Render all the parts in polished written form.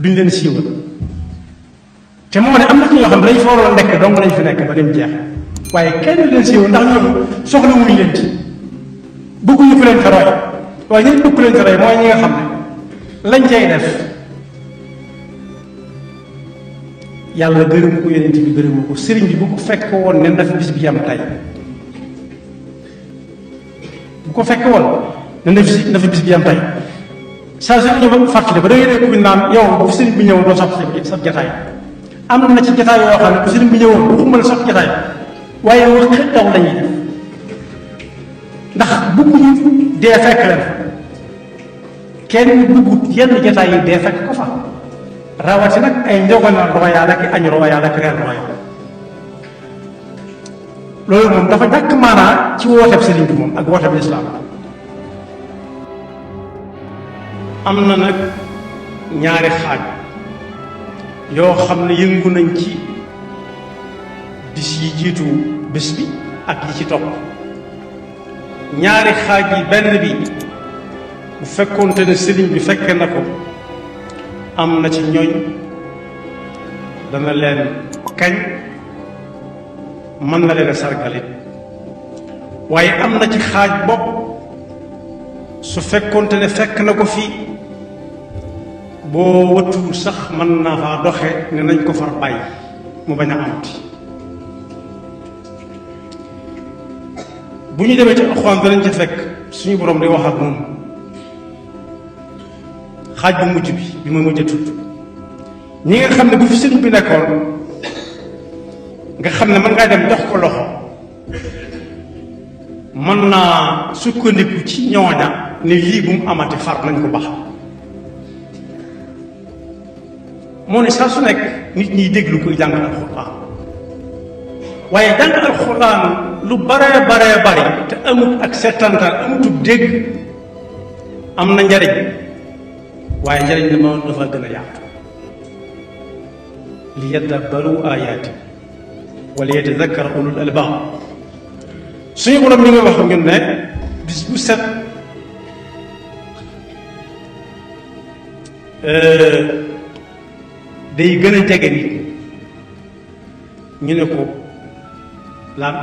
duñ leen siiwal te moo ne am na ci ñoo xam ne dañ fa waroon nekk dong lañ fi nekk ba dem jeex waaye kenn leen siiwal ndax ñoom soxla wuñ leen ci bëgguñu ko leen fa roy waaye ñun bëgg leen fa roy mooy ñi nga xam ne lañ cay def yàlla gërëmu ko yonent bi gërëmu ko sëriñ bi bu ko fekk woon ne na fi bis bi am tey bu ko fekk woon ne na fi bis bi am tey saa su ñu ba fàttali ba da ngay dégg ku naan yow bu fi sëriñ bi ñëwoon doo sax sa jataay am na ci jataay yoo xam ne bu sëriñ bi ñëwoon waxuma la sax jataay waaye wax xëy daw lañuy def ndax bëgguñu dee fekk leen kenn bëggut yenn jataay yi dee fekk ko fa rawati nag ay njogonal royal ak añ royal ak reer royal loolu moom dafa ñàkk maanaa ci wooteeb sëriñ bi moom ak wooteeb lislaam am na nag ñaari xaaj yoo xam ne yëngu nañ ci bis yi jiitu bés bi ak yi ci topp ñaari xaaj yi benn bi bu fekkoonte ne sëriñ bi fekke na ko am na ci ñooñ dana leen kañ mën na leen a sargalit waaye am na ci xaaj bopp su fekkoonte ne fekk na ko fii boo wëtuwul sax mën naa faa doxe ne nañ ko far bàyyi mu bañ a amati bu ñu demee ci alxuraan danañ ca fekk suñu borom day wax ak moom xaaj bu mujj bi ma mujj a tudd ñi nga xam ne bu fi sëriñ bi nekkoon nga xam ne mën ngaa dem jox ko loxo mën naa sukkandiku ci ñooña ne lii bu mu amati far nañ ko bax moo ne saa su nekk nit ñiy déglu koy jàng alxuraan waaye jàng alxuraan lu baree bari te amut ak settantal amutub dégg am na njariñ waaye njariñ li ma dafa gën a yaatu li yadabbaru ayaati wala yatadakkara ulul albaab suñu borom li nga wax ngeen ne bis bu set day gën a jege nit ñu ne ko lan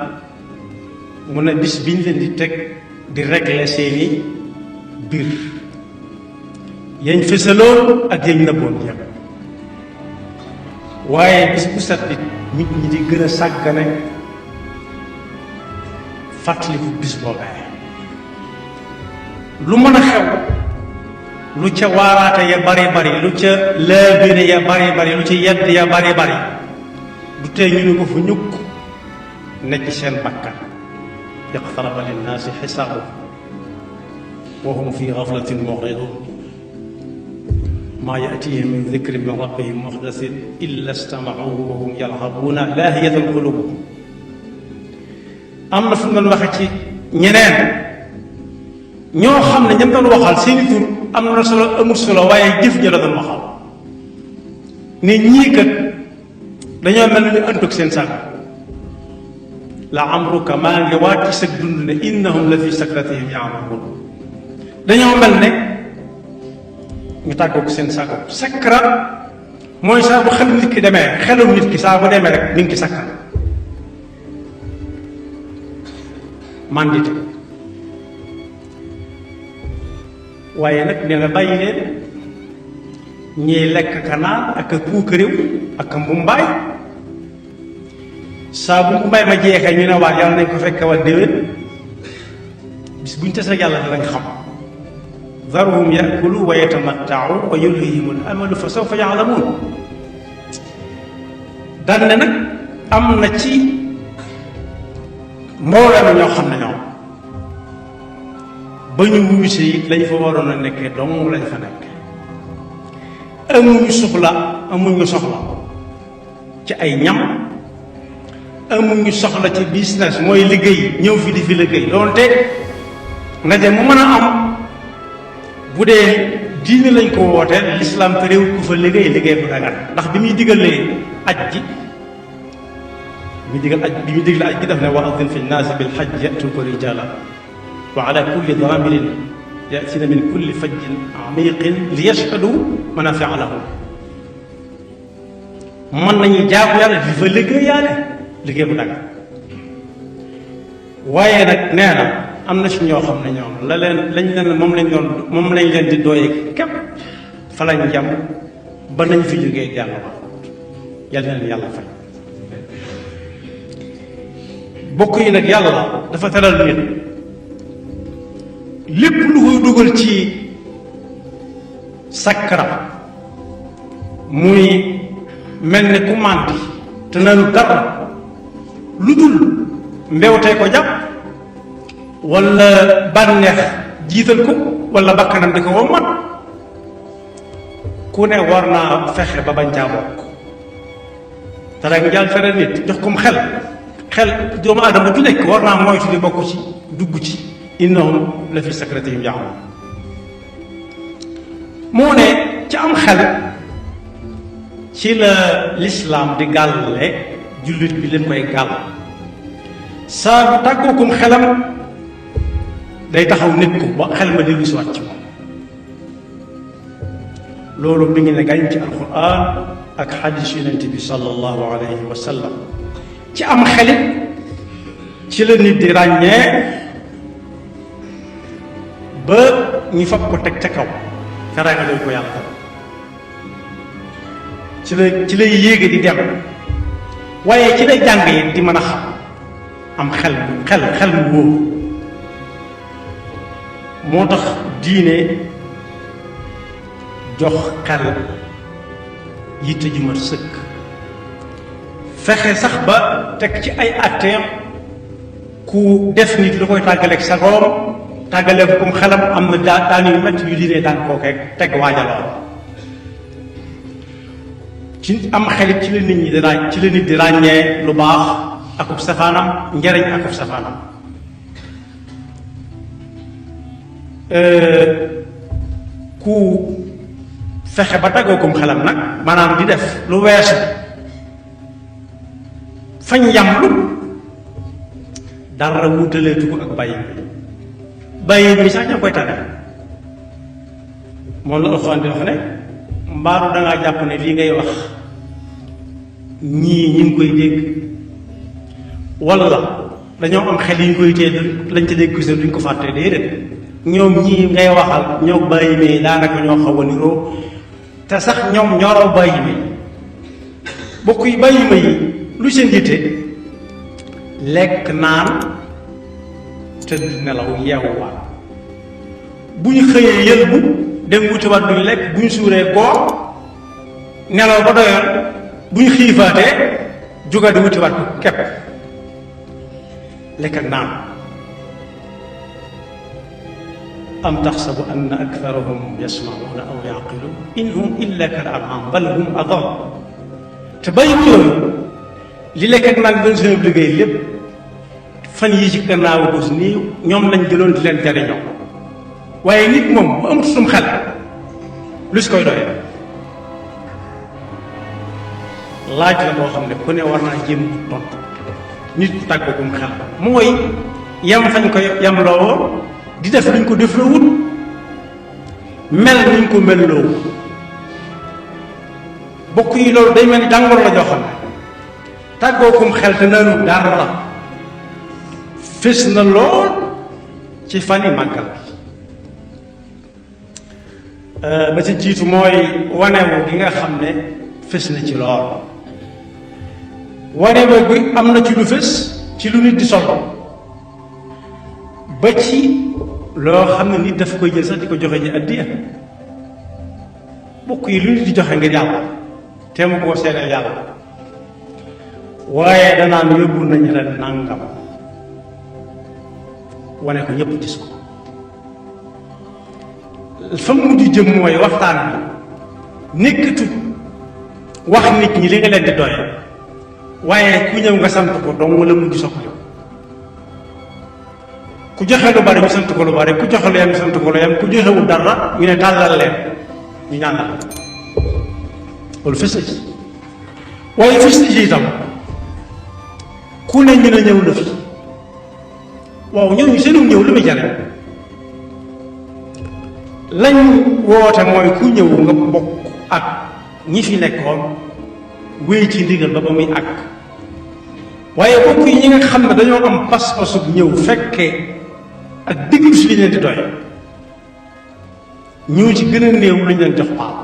mu ne bis biñ leen di teg di régler seeni biir yañ fësaloon ak yañ nëbboon yëpp waaye bis bu set nit ñi di gën a sàggane fàttaliku bis boobee lu mën a xew lu ca waaraate ya bari lu ca laabire ya bari lu ca yedd ya bari du tee ñu ne ko fa ñukk nekk seen bakkan iqtaraba linnaasi xisaabuhum wa hum fi gaflatin mu'ridun maa ya'tihim min dikrin min rabbihim muhdathin illa istama'uhu wa hum yal'abuuna laahiyatan quluubuhum am na fu mu doon waxe ci ñeneen ñoo xam ne ñam doon waxal seeni tur am na solo amul solo waaye jëf ja la doon waxal ne ñii kat dañoo mel ni ñu àndug seen sàkk la amruka maa ngi waat ci sag dund ne innahum la fi sakratihim ya'mahuun dañoo mel ne ñu tàggoog seen sàkk sakra mooy saa bu xel nit ki demee xelum nit ki saa bu demee rek mi ngi ci sakka mandite waaye nag nee na bàyyi leen ñiy lekk ka naan ak a puukaréew ak a mbumbaay saa bu mbumbaay ma jeexee ñu ne waat yàlla nañ ko fekke wal déwén bis buñ tase yàlla danañ xam daruhum yakulu wa yatamattau wa yulhihimul amalu fa sawfa yaalamuun daan ne nag am na ci mbooloo mi ñoo xam ne ñoom ba ñu wuuse it lañ fa waroon a nekkee dong lañ fa nekk amuñu soxla ci ay ñam amuñu soxla ci business mooy liggéey ñëw fi di fi liggéey doonte ndaje mu mën a am bu dee diine lañ ko wootee lislaam te réew ku fa liggéey bu dagan ndax bi muy digalee aj ji bi muy digle aj gi daf ne wa adin fi nnaasi bil hajji ya'tuuka rijaalan wa ala kulli daamirin ya'tiina min kulli fajjin amiiqin li yashhadu manaafi'a lahum mën nañu jaamu yàlla di fa liggéeyaale liggéey bu dagg waaye nag nee na am na ci ñoo xam ne ñoom la leen lañ leen moom lañ leen di dooyee képp fa lañ jam ba nañ fi jógee jàll ba yal na leen yàlla fay bokk yi nag yàlla dafa teral nit lépp lu koy dugal ci sakkara muy mel ne ku màndi te naanu dara lu dul mbewtee ko jàpp walla bànneex jiital ko walla bakkanam di ko wommat ku ne war naa fexe ba bañ caa bokk te rek jàll tere nit jox kom xel doomu aadama ju nekk war naa moytu di bokk ci dugg ci innahum la fi sakratihim ya'mahuun moo ne ci am xel ci la lislaam di gàlle jullit bi leen koy gàll saa bu tàggookum xelam day taxaw nit ko ba xel ma dellu si waat ci moom loolu mi ngi ne gañ ci alquran ak xadis yonent bi sallallahu alayhi wa sallam ci am xelit ci la nit di ràññee ba ñu fab ko teg ca kaw te ragalal ko yàlla ci lay yéege di dem waaye ci lay jàng yi di mën a xam am xel mu wóor moo tax diine jox xel yitte ju mat sëkk fexe sax ba teg ci ay atteem ku def nit lu koy tàggaleeg sagoom tàggaleeg kum xelam am na daan yu métti yu diine daan kookeeg teg waajaloon ci am xelit ci la nit ñi di ràññee lu baax akub safaanam njariñ akub safaanam ku fexe ba tàggookum xelam nag maanaam di def lu weesu fañ yamlu dara wutaleetu ko ak bàyyi mi sax ñoo koy tàggat moom la Alxuraan di wax ne mbaaru dangaa jàpp ne lii ngay wax ñii ñi ngi koy dégg walla dañoo am xel yi ñu koy téye lañ ca dégg gis duñ ko fàtte déedéet ñoom ñii ngay waxal ñoo bàyyi mi daanaka ñoo xaw a niroo te sax ñoom ñoo raw bàyyi mi bokk yi bàyyi ma yi lu seen yitte lekk naan tëdd nelaw yeewuwaat bu ñu xëyee yëlbu dem wutiwaat duñu lekk bu ñu suuree góor nelaw ba doyoon bu ñu xiifaatee jóga di wutiwaat ko kepp lekk ak naan am taxsabu anna aktharahum yasma'una aw ya'qilun in hum illa kal an'am bal hum adall te bàyyi yooyu li lekk ak naan doon seen liggéey lépp fan yii ci gannaaw ko si nii ñoom lañ jëloon di leen jariñoo waaye nit moom bu amut sum xel lu si koy doyee laaj la boo xam ne ku ne war naa jéem tontu nit ku tàggagum xel mooy yam fañ ko yam loo di def luñ ko def loo wut mel nuñ ko mel loo bokk yi loolu day mel ni jàngoro la joo xam ne tàggookum xel te naanu dara la fés na lool ci fan yi màggal ba ci jiitu mooy wanewu gi nga xam ne fés na ci lool wanewu bi am na ci lu fés ci lu nit di solo ba ci loo xam ne nit daf koy jël sax di ko joxe ji addiya bokk yi lu nit di joxe ngir yàlla te mu koo seedeel yàlla waaye danaan yóbbu nañu la nangam wane ko ñëpp gis ko fa mu di jëm mooy waxtaan bi nekkatu wax nit ñi li nga leen di doye waaye ku ñëw nga sant ko dong wala mujj soxla ku joxe lu bari ñu sant ko lu bari ku joxe lu yem ñu sant ko lu yem ku joxewul dara ñu ne tàllal leen ñu ñaanal loolu fës na ci waaye fës na ci itam ku ne ñu ne ñëw na fi waaw ñooñu seenu ñëw lu muy jariñ lañ woote mooy ku ñëw nga bokk ak ñi fi nekkoon wéy ci ndigal ba muy àgg. waaye bokk yi ñi nga xam ne dañoo am pas-pasu ñëw fekkee ak diglu si li leen di doy ñoo ci gën a néew lu ñu leen jox paal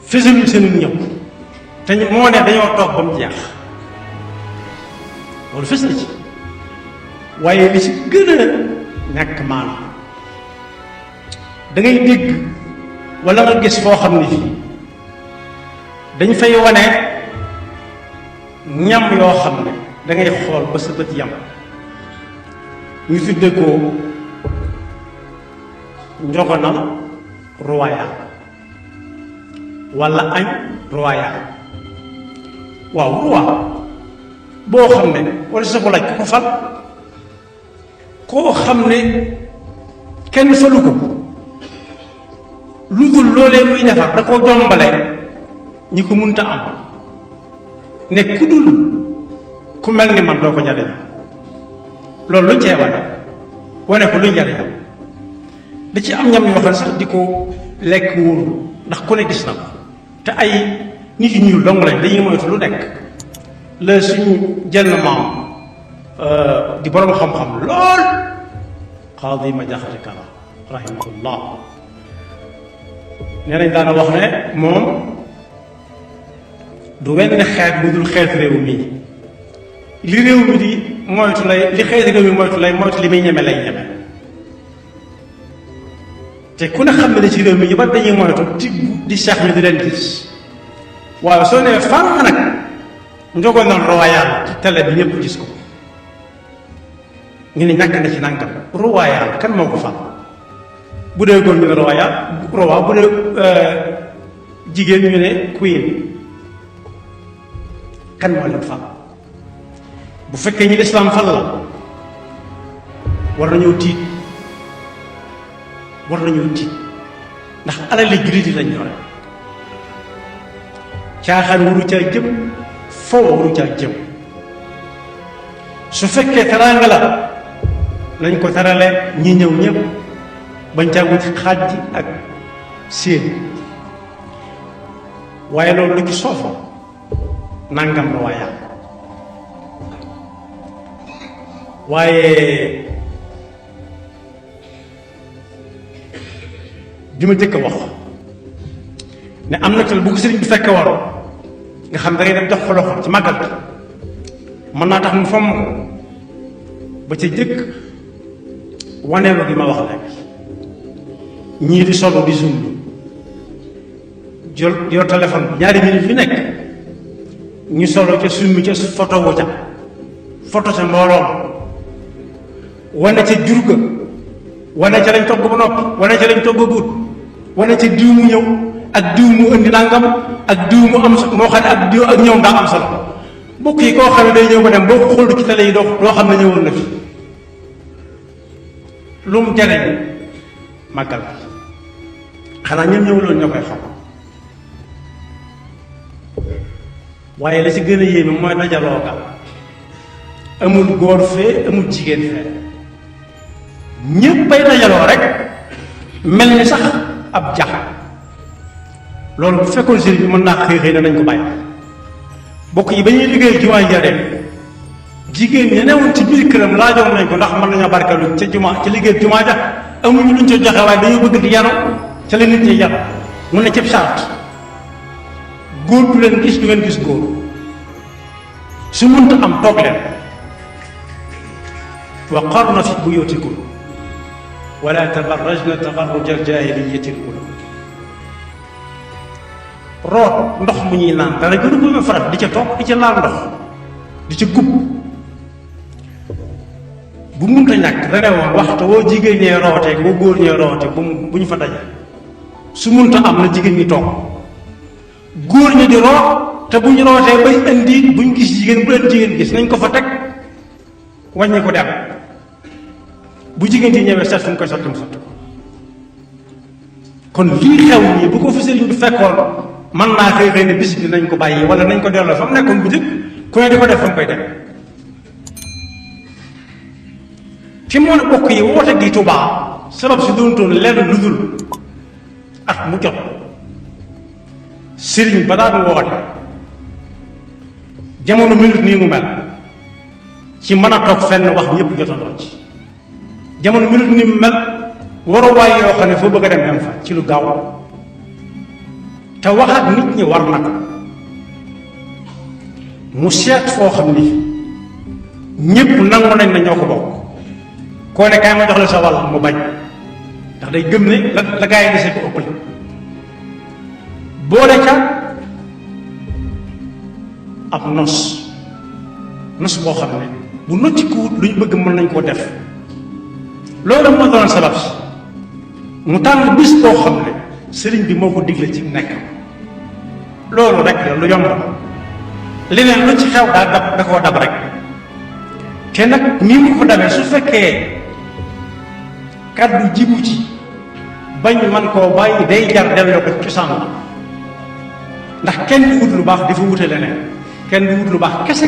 fësaluñ seen ñëw te moo ne dañoo toog ba mu jeex loolu fës na ci. waaye li ci gën a ñàkk maanaam da ngay dégg wala nga gis foo xam ne fii dañ fay wane ñam yoo xam ne da ngay xool ba sa bët yam ñu tudde ko njogonal royal wala añ royal. waaw roi boo xam ne wala sa ko laaj ko fal koo xam ne kenn falu ko lu dul loolee muy defar da koo jombale ñi ko munta am ne ku dul ku mel ni man doo ko jariñ loolu luñ cee wane ko luñ jariñam da ci am ñam yoo xam ne sax di ko lekk wóoru ndax ku ne gis na ko te ay nit yu ñuul dong lañ dañuy moytu lu nekk la suñu jenn maam di borom xam-xam lool Xaadi ma Jaxate Kala rahimahullah nee nañ daana wax ne moom du wenn xeet bu dul xeet réew mi li réew mi di moytu lay li xeet réew mi moytu li muy ñeme lay ñeme te ku ne xam ne ci réew mi ñu bari dañuy moytu di seex ñu di leen gis waaye soo nee fànn nag njogonal royal ci télé bi ñëpp gis ko ñu ne ñàkk na ci nangam royal kan moo ko fal bu dee góor ñu ne royal roi bu dee jigéen ñu ne queen kan moo leen fal bu fekkee ñi lislaam fal la war nañoo tiit ndax alali jullit yi lañ ñore caaxaan waru caa jëm foo waru caa jëm su fekkee teraanga la nañ ko terale ñi ñëw ñëpp bañ caa wut xaaj ji ak séen waaye loolu lu ci soofa nangam la waaye waaye bi ma jëkk a wax ne am na tal bu ko sëriñ bi fekke waroon nga xam da ngay dem jox ko loxo ci màggal bi mën naa tax mu fomm ko ba ca jëkk waneelu gi ma wax léegi ñii di solo di zoom jël yor téléphone bi ñaari minutes yu nekk ñu solo ca summi ca photo wu ca photo ca mbooloom wane ca jur ga wane ca lañ togg ba noppi wane ca lañ togg guut wane ca diw mu ñëw ak diw mu indi nangam ak diw mu am moo xam ne ak diw ak ñëw daa am solo mbokk yi koo xam ne day ñëw ba dem boo ko xool ci télé yi doo xam ne ñëwoon na fi lu mu jariñ màggal xanaa ñoom ñëwuloon ñoo koy xam waaye la ci gën a yéeme mooy dajaloo ga amul góor fee amul jigéen fee ñépp bay dajaloo rek mel ni sax ab jax loolu bu fekkoon sëriñ bi mën naa xëy na nañ ko bàyyi bokk yi ba ñuy liggéey jumaa Njaaréem jigéen ñi newoon ci biir këram laajoon nañ ko ndax mën nañoo barkeelu ca jumaa ci liggéey jumaa ja amuñu luñ ca joxe waaye dañoo bëgg di yanu ca la nit ñi yanu mu ne cib charte góor du leen gis du ngeen gis góor su mënta am toog leen wa qarna fi buyutikum wala tabarrajna tabarruja al-jaahiliyyati al-uulaa root ndox mu ñuy naan dara gën a ko farat di ca toog di ca laal ndox di ca gub bu munta ñàkk dane woon waxtu woo jigéen ñee rootee boo góor ñee roote bu ñu fa daje su munta am na jigéen ñi toog góor ñi di root te bu ñu rootee bay indi buñ gis jigéen bu leen jigéen gis nañ ko fa teg wàññi ko dem bu jigéen ci ñëwee seet fu mu koy sotti mu sotti ko kon lii xew nii bu ko fi sëriñ bi fekkoon man naa xëy ne bis bi nañ ko bàyyi wala nañ ko delloo fa mu nekkoon bu jëkk ku ne di ko def fa mu koy def fi moo ne bokk yi woote gi Tuubaa sabab si doontoon lenn lu dul at mu jot sëriñ ba daan woote jamono melut nii mu mel ci mën a toog fenn wax ñëpp jotandoo ci jamono melut nii mu mel waruwaay yoo xam ne foo bëgg a dem fa ci lu gaaw te wax ak nit ñi war na ko mu seet foo xam ni ñëpp nangu nañ na ñoo ko bokk koo ne kaay ma jox la sa wàll mu bañ ndax day gëm ne la gaa yi desee ko ëppale boole ca ab nos boo xam ne bu nocci ku wut lu ñu bëgg mën nañ koo def loolu moo doon sabab si mu tànn bis boo xam ne sëriñ bi moo ko digle ci nekk loolu rek la lu yomb leneen lu ci xew da koo dab rek te nag nii mu ko dabee su fekkee kàddu jibu ci bañ man koo bàyyi day jar delloo ko cosaan la ndax kenn du wut lu baax dafa wute leneen kenn du wut lu baax kese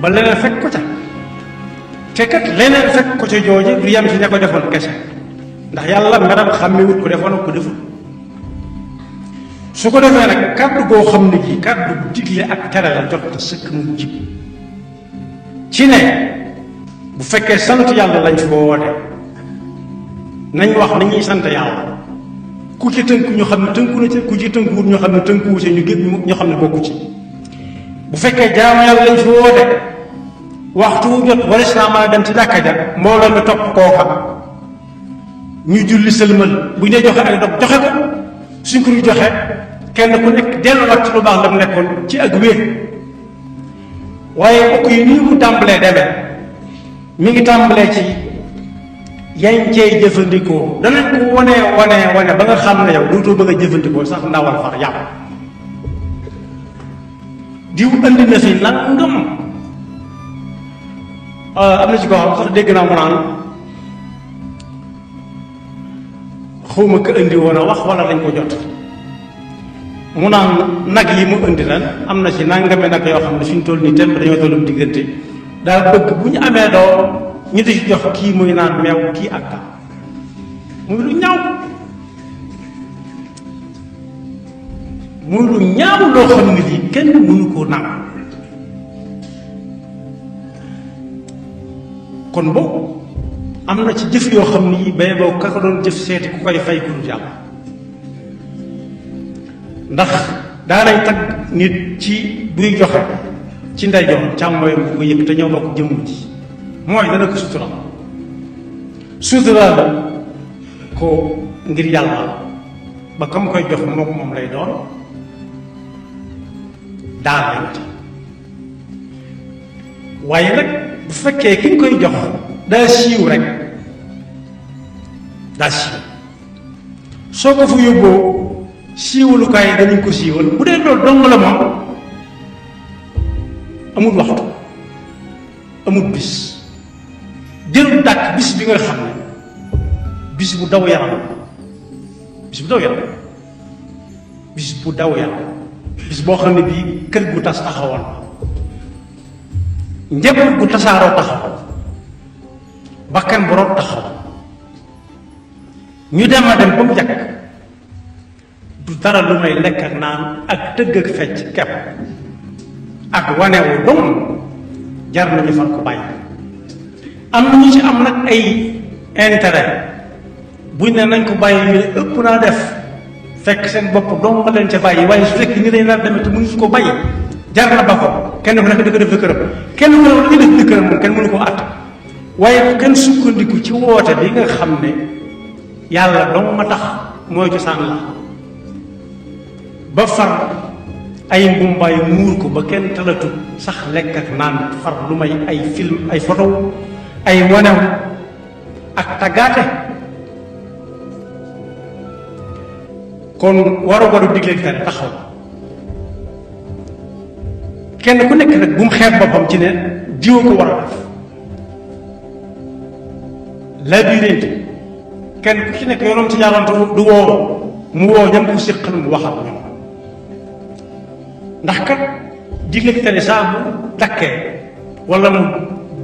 ba leneen fekk ko ca te kat leneen fekk ko ca jooje du yem ci ña ko defoon kese ndax yàlla meram xàmme wut ko defoon ko deful su ko defee nag kàddu goo xam ne gi kàddu digle ak tere la jot na sëkk mu jib ci ne bu fekkee sant yàlla lañ fi woote nañ wax ni ñuy sant yàlla ku ci tënku ñu xam ne tënku na ci ku ci tënkuwut ñu xam ne tënkuwu ci ñu gépp ñu xam ne bokku ci bu fekkee jaamu yàlla lañ fi woote waxtu wu jot waris naa mën a dem ci jàkka ja mbooloo mi topp kooka ñu julli sëlmal bu ñu joxe ay dog joxe ko suñ ko ñu joxe kenn ku nekk delluwaat ci lu baax la mu nekkoon ci ak wér waaye bokk yi nii mu tàmbalee demee mi ngi tàmbalee ci yañ cey jëfandikoo danañ ko wane ba nga xam ne yow dootoo bëgg a jëfandikoo sax ndawal far yàpp diw andi na fi nangam am na ci koo xam sax dégg naa mu naan xawma ko indi woon a wax wala dañ ko jot mu naan nag yi mu indi ren am na ci nangame nag yoo xam ne fi ñu toll nii temb dañoo tollum diggante daa bëgg bu ñu amee doom ñu di ci jox kii muy naan meew kii ak taa muy lu ñaaw loo xam ne lii kenn mënu koo nangu kon boobu am na ci jëf yoo xam ni bay boo ka ko doon jëf seeti ku koy fay ku dul yàlla ndax daanañ tagg nit ci buy joxe ci ndeyjoor càmmooyam bu ko yëg te ñoo bokk jëmm ji mooy dana ko suturaal ko ngir yàlla ba kam koy jox moom lay doon daal yàlla waaye nag bu fekkee ki nga koy jox daa siiw rek daa siiw soo ko fa yóbboo siiwalukaay yi danañ ko siiwal bu dee loolu dong la moom amul waxtu amul bis jël dàkk bis bi nga xam ne bis bu daw yaram bis bu daw yaram bis boo xam ne bii kër gu tas taxawoon njaboot gu tasaaroo taxawoon bakkan bu root taxaw ñu dem a dem ba mu jàkk du dara lu may lekk ak naan ak tëgg ak fecc kepp ak wanewu dong jar nañu fan ko bàyyi am na ñu ci am nag ay intérêt buñ ne nañ ko bàyyi ñu ne ëpp naa def fekk seen bopp dong nga leen ca bàyyi waaye su fekk ni lay nar demee te mënuñu ko bàyyi jar na ba ko kenn ku nekk di ko def këram kenn ku nekk lu ñu def këram moom kenn mënu koo àtt waaye bu kenn sukkandiku ci woote bi nga xam ne yàlla dong ma tax mooy cosaan la ba far ay mbumbaay muur ko ba kenn talatu sax lekk ak naan far lu may ay film ay photo ay wanew ak taggaate kon waru digleeg tere taxaw kenn ku nekk nag bu mu xeeb boppam ci ne diwa ko war a def labirinte kenn ku ci nekk yoonam ci yàlla du woo mu woo ñam ko séqal mu waxal ñoom ndax kat digleeg tere saa bu takkee wala mu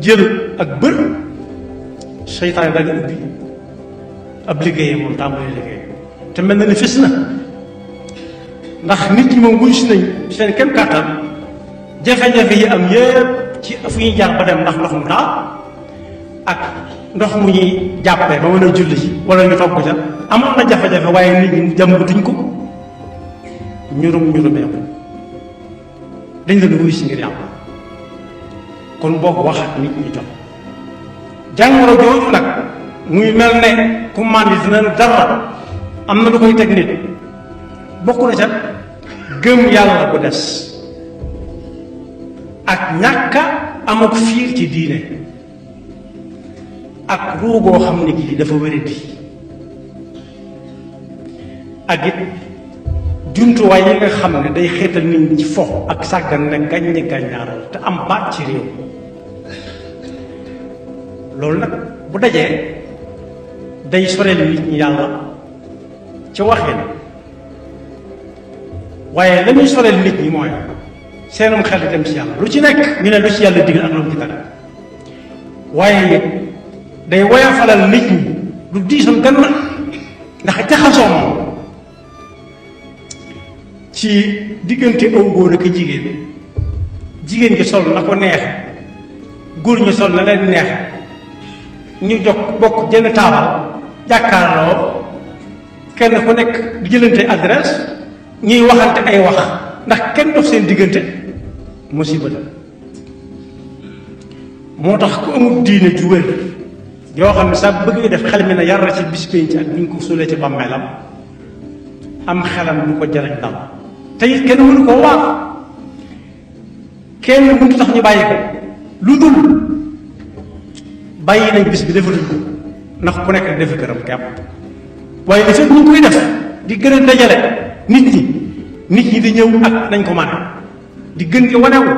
jël ak bër seytaane daal di ubbi ab liggéeyee moom tàmbali liggéey te mel na ni fis na ndax nit ñi moom wuyu si nañ seen kem kàttan jafe-jafe yi am yépp ci fu ñuy jaar ba dem ndax ndox mu taa ak ndox mu ñuy jàppee ba mën a julli ci wala ñu togg ca amoon na jafe-jafe waaye nit ñi jàmbatuñ ko ñurumee ko dañ leen wuyu si ngir yàlla kon boo ko waxat nit ñi jot jàngoro jooju nag muy mel ne ku màndi dina dara am na lu koy teg nit bokk na ca gëm yàlla bu des ak ñàkka amuk fiir ci diine ak ruugoo xam ne kii dafa wéradi ak it jumtuwaay yi nga xam ne day xeetal nit ñi ci fo ak sàggan ne gàññi gàññaaral te am baat ci réew loolu nag bu dajee day soreel nit ñi yàlla ci waxin waaye la ñuy soreel nit ñi mooy seenum xel dem ci yàlla lu ci nekk ñu ne lu ci yàlla digal ak lu ci dara waaye it day woyofalal nit ñi lu diisoon gan na ndax jaxasoo moom ci diggante aw góor ak jigéen jigéen gi sol na ko neex góor ñu sol na leen neex ñu jog bokk jënd taabal jàkkaarloo kenn ku nekk di jëlante adresse ñuy waxante ay wax ndax kenn dox seen diggante musiba la moo tax ku amul diine ju wér yoo xam ne sax bëgg def xel mi na yar ci bis pénc ak bu ñu ko suulee ci bàmmeelam am xelam du ko jëriñ dal te it kenn mënu koo waaf kenn mënu tax ñu bàyyi ko lu dul bàyyi nañ bis bi defatuñ ko ndax ku nekk defi këram kepp waaye li fekk ñu koy def di gën a dajale nit ñi di ñëw ak nañ ko mane di gën di wanewu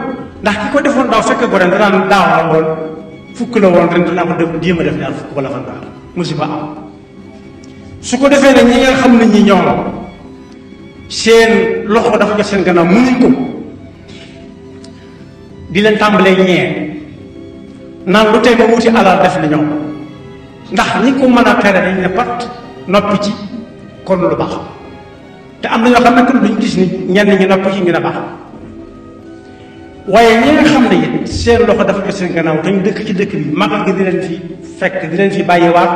ndax ki ko defoon daaw fekk ko ren danaan daaw la woon fukk la woon ren dinaa ko def jéem a def ñaar fukk wala fanweer musiba am su ko defee nag ñi nga xam ne ñi ñoom seen loxo dafa jot seen gannaaw mënuñ ko di leen tàmbalee ñee naan lu tey ma wuti alal def li ñoom ndax ñi ko mën a tere dañ ne pat noppi ci kon lu baax te am na ñoo xam ne kon duñ gis ni ñenn ñi noppi ci ñu ne baax waaye ñi nga xam ne it seen loxo dafa jot seen gannaaw dañ dëkk ci dëkk bi magal gi di leen fi fekk di leen fi bàyyiwaat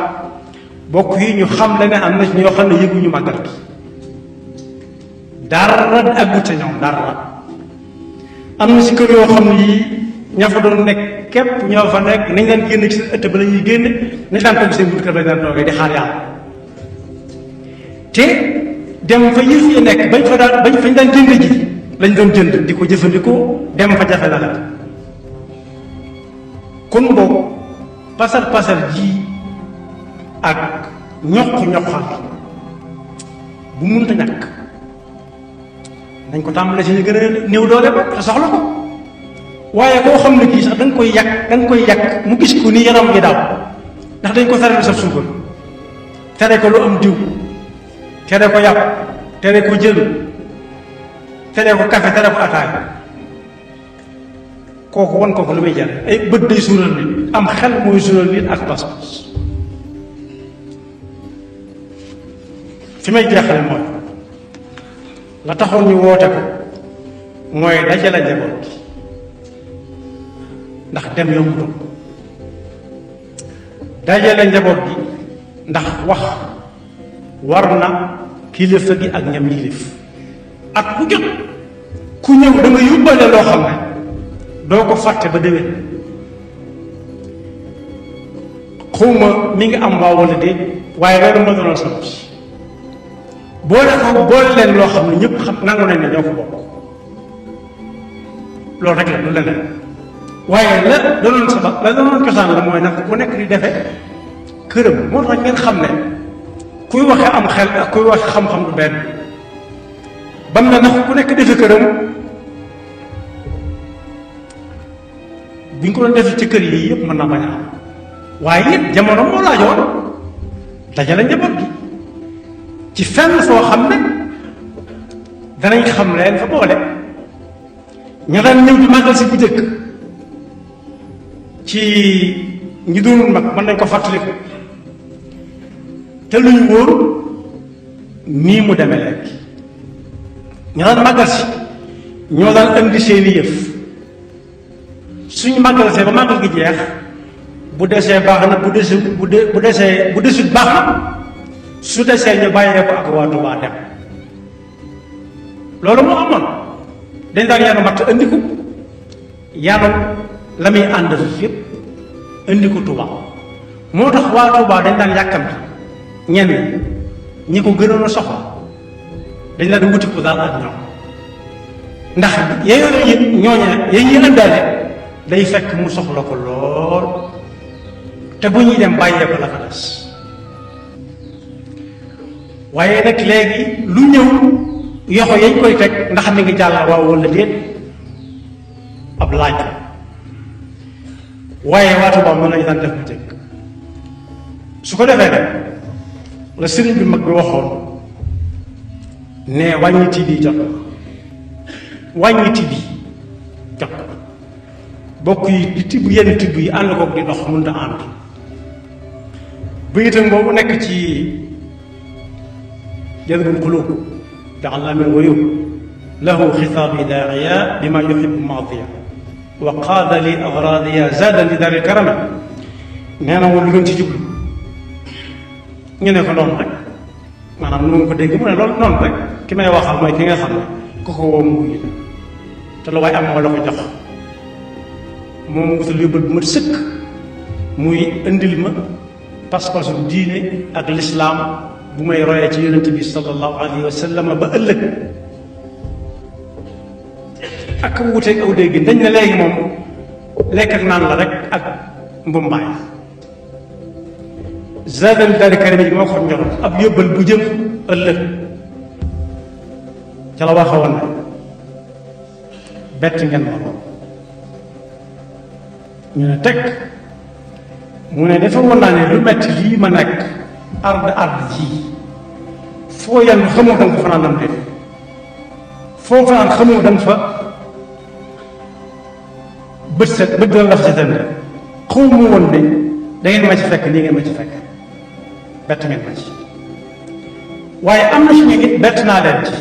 bokk yi ñu xam le ne am na ci ñoo xam ne yëguñu màggal gi dara àggut ca ñoom dara am na si kër yoo xam ne yii ña fa doon nekk képp ñoo fa nekk nañ leen génn ci seen ëtt ba la ñuy génn nañ daan toog seen buntu kër ba daan toogee di xaar yàlla te dem fa yëf yi nekk bañ fañ daan jënd ji lañ doon jënd di ko jëfandikoo dem fa jafe la la kon boobu pasar ji ak ñoqal bu munta ñàkk dañ ko tàmbalee si ñu gën a néew doole ba te soxla ko waaye koo xam ne kii sax da nga koy yàq mu gis ko ni yaram gi daaw ndax dañ ko tere sa suukar tere ko lu am diw tere ko yàpp tere ko jël tere ko café tere ko ataay kooku wan kooku lu muy jar ay bët day suural nit am xel mooy suural nit ak pas-pas fi may jeexale mooy la taxoon ñu woote ko mooy dajale njaboot gi ndax dem yombutul dajale njaboot gi ndax wax war na kilifa gi ak ñam yilif ak bu jot ku ñëw da nga yóbbale loo xam ne doo ko fàtte ba déwén xawma mi ngi am waaw wala déet waaye loolu moo doon sabab si boole leen loo xam ne ñëpp xam nangu nañ ne ñoo ko bokk loolu rek la du leneen waaye la doonoon sabab la doonoon cosaan la mooy nag ku nekk di defe këram moo tax ngeen xam ne kuy waxe am xel ak kuy waxe xam-xam du benn bam na nag ku nekk defe këram bi ñu ko doon defe ci kër yi yëpp mën naa bañ a am waaye it jamono moo laajoon dajale njaboot gi ci fenn foo xam ne danañ xam leen fa boole ña daan ñëw di màggal si bu jëkk ci ñi doonul mag mën nañ ko fàttaliku te luñ wóor nii mu demee léegi ñu daan màggal si ñoo daan indi seeni yëf suñu màggal see ba màggal gi jeex bu desee baax na bu desut baax na su desee ñu bàyyee ko ak waa Tuubaa dem loolu moo amoon dañ daan yanu matt indi ko yanu la muy àndal yépp indi ko Tuubaa moo tax waa Tuubaa dañ daan yàkkamti ñenn ñi ko gënoon a soxla dañ daan wuti ko daal ak ñoom ndax ñooñe ñuy ëndaale day fekk mu soxla ko lool te bu ñuy dem bàyyee ko la fa des waaye nag léegi lu ñëw yoxo yañ koy teg ndax mi ngi jàll waaw walla déet ab laaj la waaye waa Tuubaa mën nañu daan def bu jëkk su ko defee nag la sëriñ bi mag bi waxoon ne wàññi tibb yi jot wàññi tibb yi jot bokk yi di tibb yenn tibb yi ànd kook di dox mënut a ànd bayitam boobu nekk ci jadbul qulub ja'alna min ghuyub lahu xitaabi daa'iya bima yuhibbu maadiya wa qaada li agraadiya zaada li dari karame nee na woon lu ngeen ci jublu ñu ne ko noonu rek maanaam nu ma ko dégg mu ne loolu noonu rek ki may waxal mooy ki nga xam ne ku ko woo mu wuyu te lu waaye am moo la ko jox moom wutal yóbbal bu ma sëkk muy indil ma pas-pasu diine ak lislaam bu may royee ci yonente bi sallallahu alayhi wa sallam ba ëllëg ak wuteeg aw dégg dañ ne léegi moom lekk ak naan la rek ak mbumbaay zadal dari karame bi moo ko njoroon ab yóbbal bu jëm ëllëg ca la waxoon ne bett ngeen ma lool ñu ne teg mu ne dafa woon naa ne lu metti lii ma nekk ard ji foo yan xamoo danga ko fanaan dam def foo fanaan xamoo danga fa bët set bët dana la fa setante xaw mu woon ne da ngeen ma ci fekk nii ngeen ma ci fekk bett ngeen ma ci waaye am na suñu it bett naa leen ci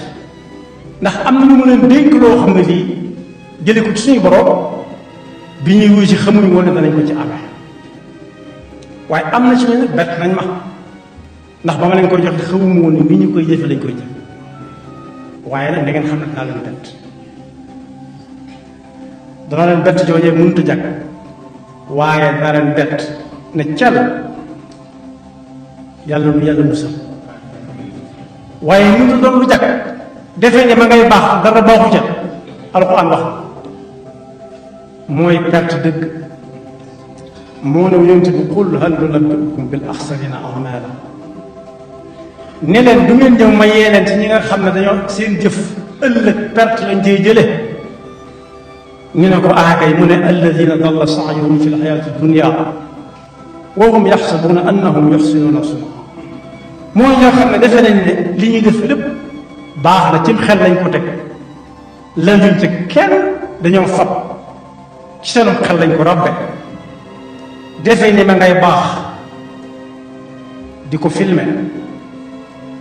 ndax am na lu mu leen dénk loo xam ne lii jële ko ci suñu borom bi ñuy wuy ci xamuñu woon ne danañ ko ci amee waaye am na ci ñu bett nañ ma ndax ba ma leen koy jox xamuñu woon ne ni ñu koy jëfe lañ koy jëf waaye nag da ngeen xam ne dinaa leen bett dana leen bett joojee mënut a jàkk waaye dana leen bett ne cal yàlla nu yàlla musal waaye mënut a doon lu jàkk defee ne ma ngay baax dara baaxu ca alxuraan wax mooy perte dëgg moo ne yonent bi qul hal nunabbi'ukum bil axsarina a'maala ne leen du ngeen ñëw ma yee leen ci ñi nga xam ne dañoo seen jëf ëllëg perte lañ cey jële ñu ne ko aakay mu ne alladina dalla saayuhum fi lxayaati dunia wa hum yaxsabuuna annahum yuxsinuuna sun'a mooy ñoo xam ne defe nañ ne li ñuy def lépp baax na cim xel lañ ko teg landuñ ci kenn dañoo fab ci seenum xel lañ ko rabbe defee ni ma ngay baax di ko filme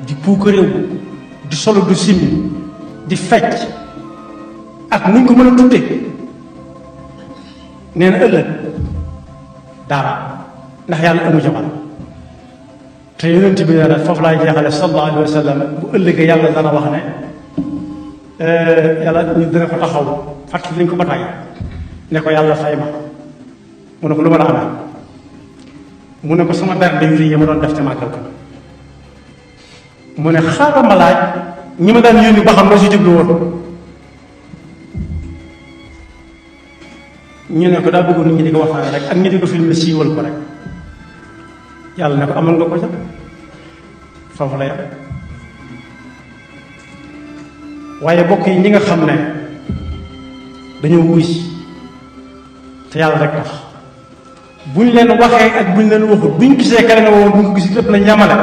di puukaréew di solo du simi di fecc ak nuñ ko mën a tudde nee na ëllëg dara ndax yàlla amu jamono te yonent bi nee na foofu laay jeexale sallallahu alayhi wa sallam bu ëllëgee yàlla dana wax ne yàlla ñu dina ko taxaw fàttali nañ ko ba tàyyi ne ko yàlla fay ma mu ne ko lu ma la amee mu ne ko sama bernde yu rëy yi ma doon def ca màggal ko mu ne xaaral ma laaj ñi ma daan yónni ba xam loo si jublu woon ñu ne ko daa bëggoon nit ñi di ko waxtaane rek ak ñi di ko filmé siiwal ko rek yàlla ne ko amal nga ko ca foofu la yam waaye bokk yi ñi nga xam ne dañoo wuy te yàlla rek tax buñ leen waxee ak buñ leen waxut buñ gisee kare ne woon buñ ko gis lépp lañ yamale